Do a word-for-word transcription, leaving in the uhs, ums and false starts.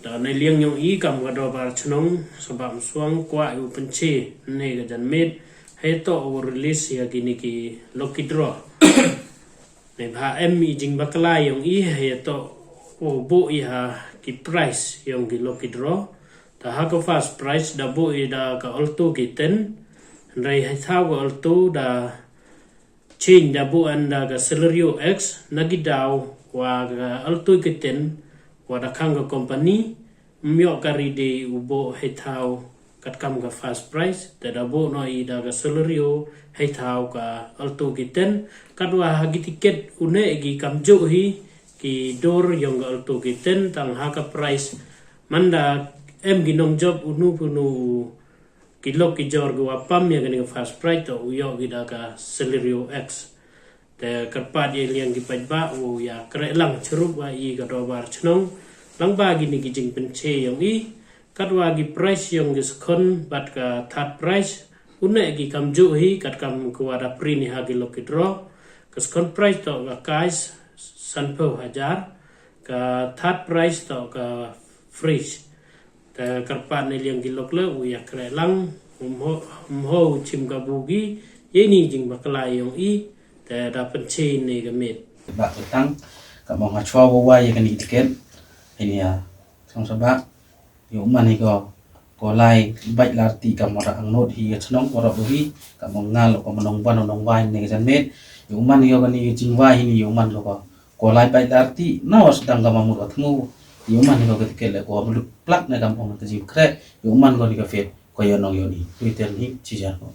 Da nei liang yong i kam ka dorbar chnong, sabam suang kwah u pynche ne ka janmiet, hei toh u release ya kini ki lucky draw. Nei bha em i jingbakla yong i, hei toh u buh i ha ki prize yong ki lucky draw. Da ha ka first prize da buh i da ka Alto K ten. Hynrei hei thaw ka Alto da change da buh an da ka Celerio X, na ki daw wa ka Alto K ten wa da khang ka company, ym yoh ka ri de u buh hei thaw katkam ka first prize, te da buh noh i da ka Celerio hei thaw ka Alto K ten, katwa ha ki ticket u ne ki kamjooh hi ki dur yong ka Alto K ten, tang ha ka prize man da em ki nongjop u nu pu nu u ki lok ki jor ki wa pam ya kani ka first prize toh u yoh ki da ka Celerio X. Te kyrpad ya liang ki paidbah u ya kreh lang chirup wa i ka dorbar chnong lang ba kini ki jingpynche yong i, katwa ki prize yong ki second bad ka third prize u ne ki kamjooh hi katkam ka wa da print i ha ki lucky draw. Ka second prize toh ka cash sanphew hajar, ka third prize toh ka fridge. Te kyrpad nei liang ki lok le u ya kreh lang, um ho, um ho u chim ka bugi, ye ni jingbakla yong i, te da pynche ne ka miet. Ba ka tang, ka mong ha chwa wa wa ya kani ticket, ini ya, song sabak, ya u man hi ko, ko lai, bait lar ti ka mora ang not hi ya chnong, mora bu hi, ka mong ngal, ko manong ban, nong wai ne ka janmiet, ya u man hi ko kani jingwai hini, ya u man ko ko, ko lai bait lar ti, na wa sdang ka mamut wa thmu, ya u man hi ko ka ticket le, ko wa mlut plak ne ka mong ka jingkreh, ya u man ko ni ka fet, ko ya nong ya ni, Twitter ni, chijar ko.